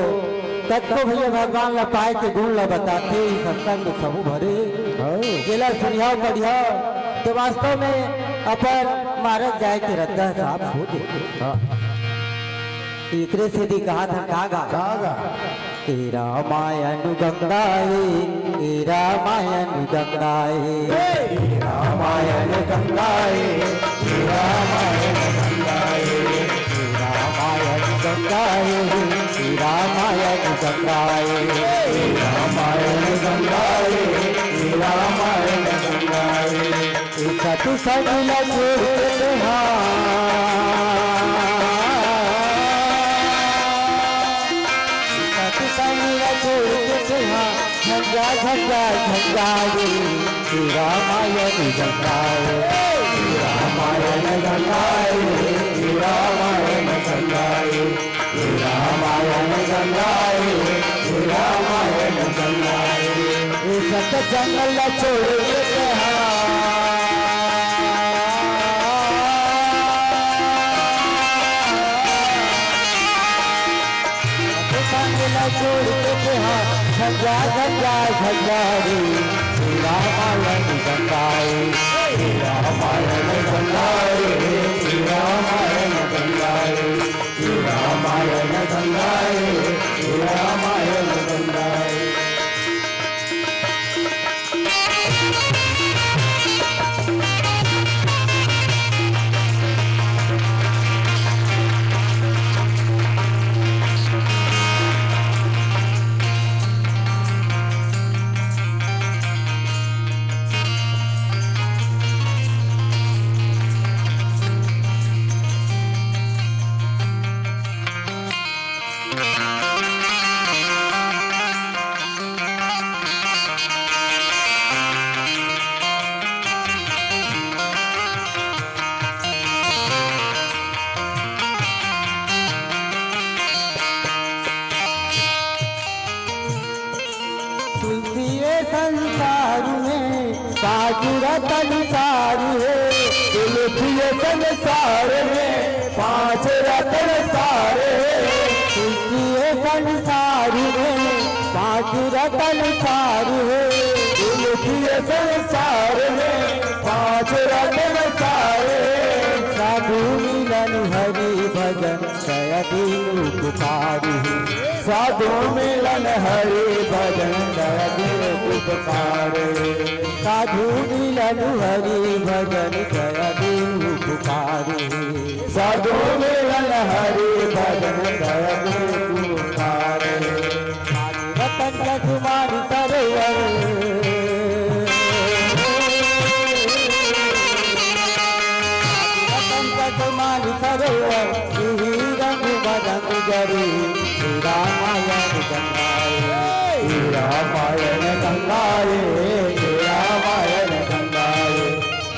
कतको भैया भगवान ला पाए के गुण ला बताथे। ये सत्संग में सबो भरे हे। हाँ। जेला सुनिहाव, पढ़िहाव, तो वास्तव में अपन मारग जाए के रद्दा साफ हो जाथे। हाँ। एकरे सेती कहा था, का गा? का गा? ए रामायण गंगा ए, ए रामायण गंगा ए। ए रामायण गंगा ए, ए रामायण गंगा ए। ए रामायण गंगा ए, ए रामायण गंगा ए। ए रामायण गंगा ए, ए रामायण गंगा ए। सतसंग ला छोड़ के तेहा, सतसंग ला छोड़ के तेहा, झंझा, झंझा, झंझा रे, हे रामायण गंगा रे, हे रामायण गंगा रे, हे रामायण गंगा रे। हे रामायण गंगा रे, हे रामायण गंगा रे। ए सतसंग ला छोड़ के तेहा, झंडा, झंडा, झंडा रे, हे रामायण झंडा रे, हे रामायण झंडा रे, हे रामायण झंडा रे, हे रामायण झंडा रे, हे रामायण झंडा रे। तुलसी ए संसार में पाँच रतन सार हे। तुलसी ए संसार में पाँच रतन सार हे। तुलसी ए संसार में पाँच रतन सार हे। तुलसी ए संसार में पाँच रतन सार हे। साधु मिलन हरि भजन दया दीन उपकारी हे। साधु मिलन हरि भजन दया दीन उपकारी हे। साधु मिलन हरि भजन दया दीन उपकारी हे। साधु मिलन हरि भजन दया दीन उपकारी हे। रतन का समान सरोवर, रतन का समान सरोवर, इही रंग बरंग जरी, हे रामायण गंगा रे, हे रामायण गंगा रे, हे रामायण गंगा रे,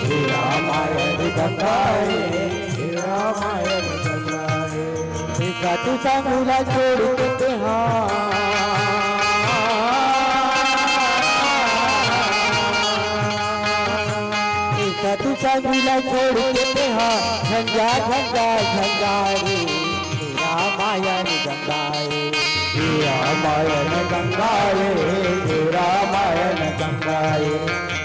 हे रामायण गंगा रे, हे रामायण गंगा रे। ए साधु संग ला छोड़ के तेहा, ए साधु संग ला छोड़ के तेहा, झंझा झंझा झंझा रे, हे रामायण गंगा रे, हे रामायण गंगा रे, हे रामायण गंगा रे,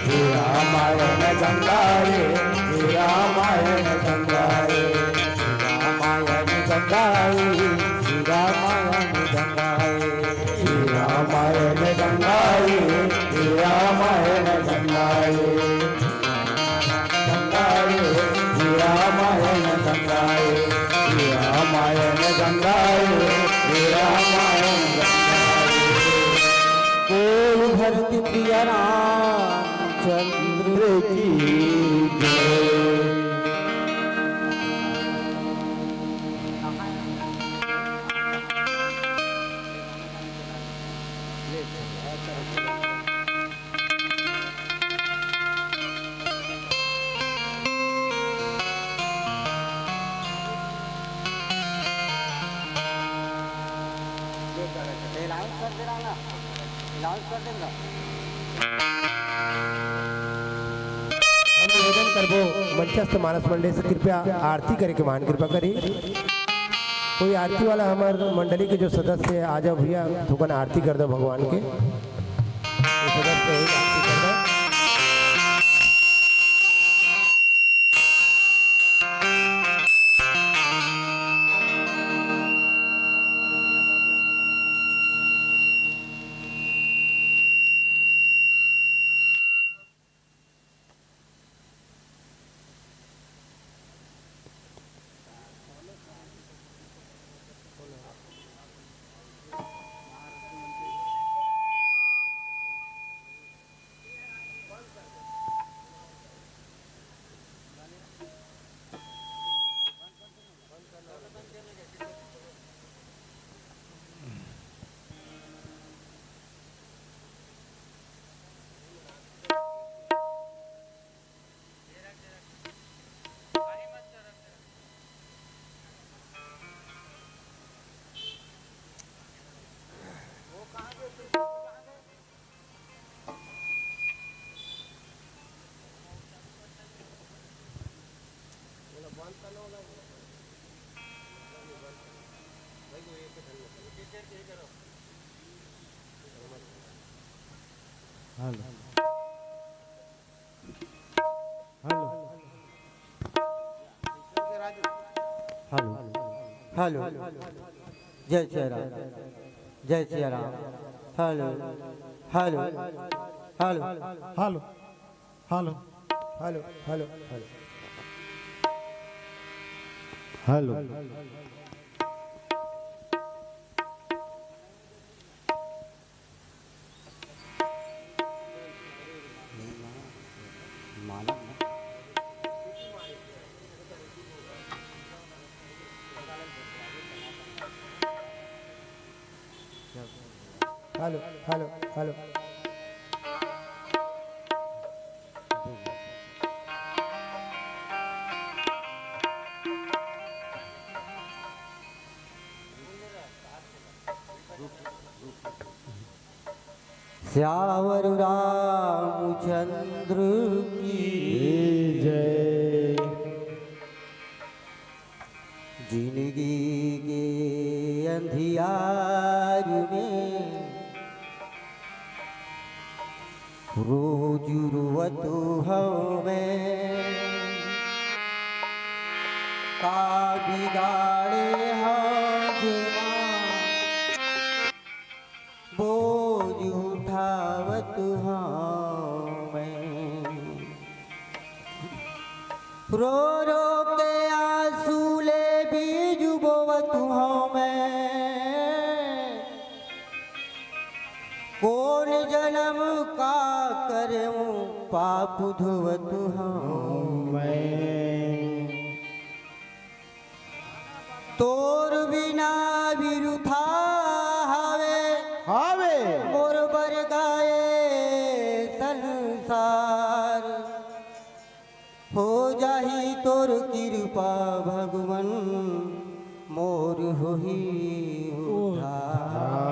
हे रामायण गंगा रे, हे रामायण गंगा रे, हे रामायण गंगा रे, हे रामायण गंगा रे, हे रामायण गंगा रे, हे रामायण गंगा रे। गंगा रे, हे रामायण गंगा रे, हे रामायण गंगा रे, हे रामायण गंगा रे। बोल धरती प्रिय रामचंद्र की जय। अनाउंस कर दे रहा ना, अनाउंस कर देगा। हम निवेदन करबो मंचस्थ मानस मंडली से कृपया आरती करे के मान कृपा करी। कोई आरती वाला हमर मंडली के जो सदस्य हे, आ जाओ भैया, थोकन आरती कर दो भगवान के। ये सदस्य हे, आरती कर दो। हेलो। हेलो। हेलो। हेलो। जय सिया राम। जय Siya Ram. Hello. Hello. Hello. Hello. Hello. Hello, hello, hello. Hello. Hello, hello, hello. Siyavar Ramchandra की जय। जिंदगी के अंधियार में रोज रोवत हँव मैं, का बिगाड़े हँव जेमा बोझ उठावत हँव मैं। रो रो के आँसू ले बीज बोवत हँव मैं। कोन जनम का करेंव पाप धोवत हँव मैं। तोर बिना बिरुथा हावे, हावे। मोर बर गाए संसार। हो जाही तोर किरपा भगवन, मोर होही उद्धार।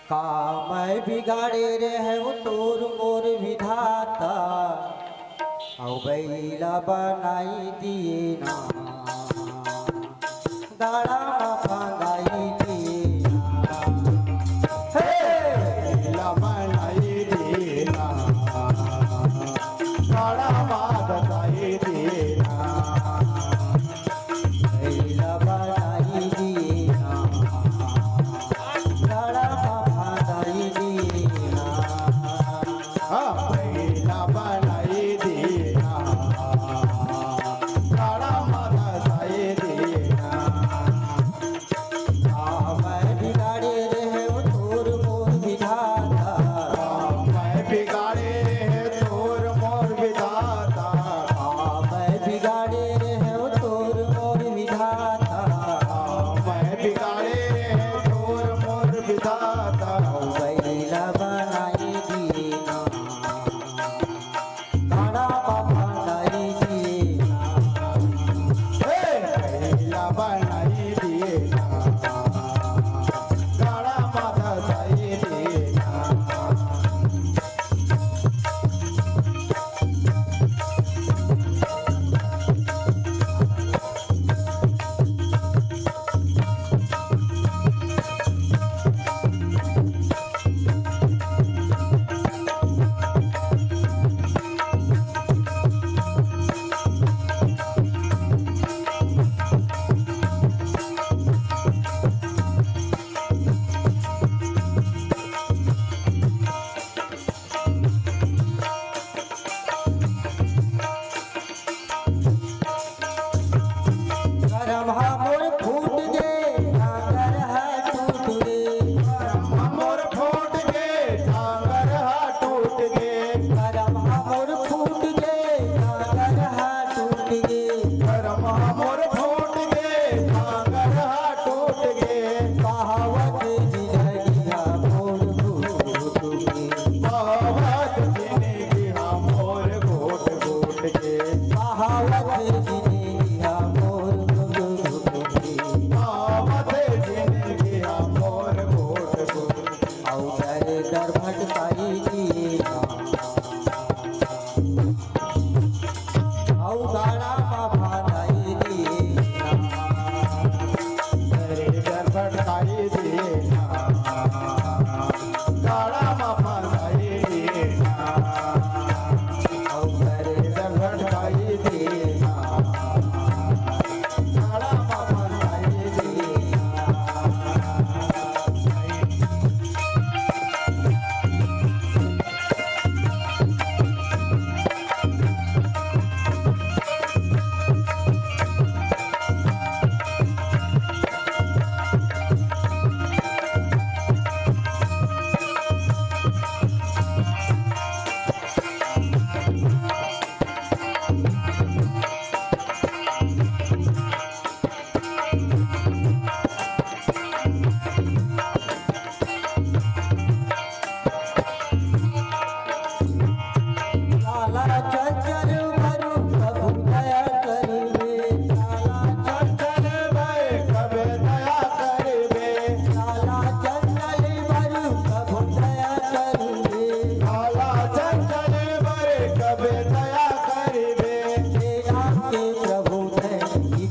का मैं बिगाड़े रहेंव तोर मोर विधाता, अउ बइला बनाई दिए ना, गाड़ा म फंदाई दिए ना। हे! बइला बनाई दिए ना, गाड़ा म दसाई दिए ना। बइला बनाई दिए ना, गाड़ा म फंदाई दिए ना। हाँ, बइला बनाई दिए ना, गाड़ा म दसाई दिए ना।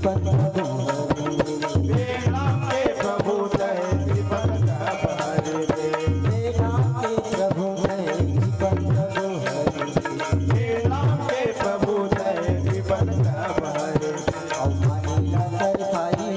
बेड़ा के प्रभु तैं विपद सब हर दे। बेड़ा के प्रभु तैं विपद सब हर दे। बेड़ा के प्रभु तैं विपद सब हर दे। अउ मानी ला सरफाई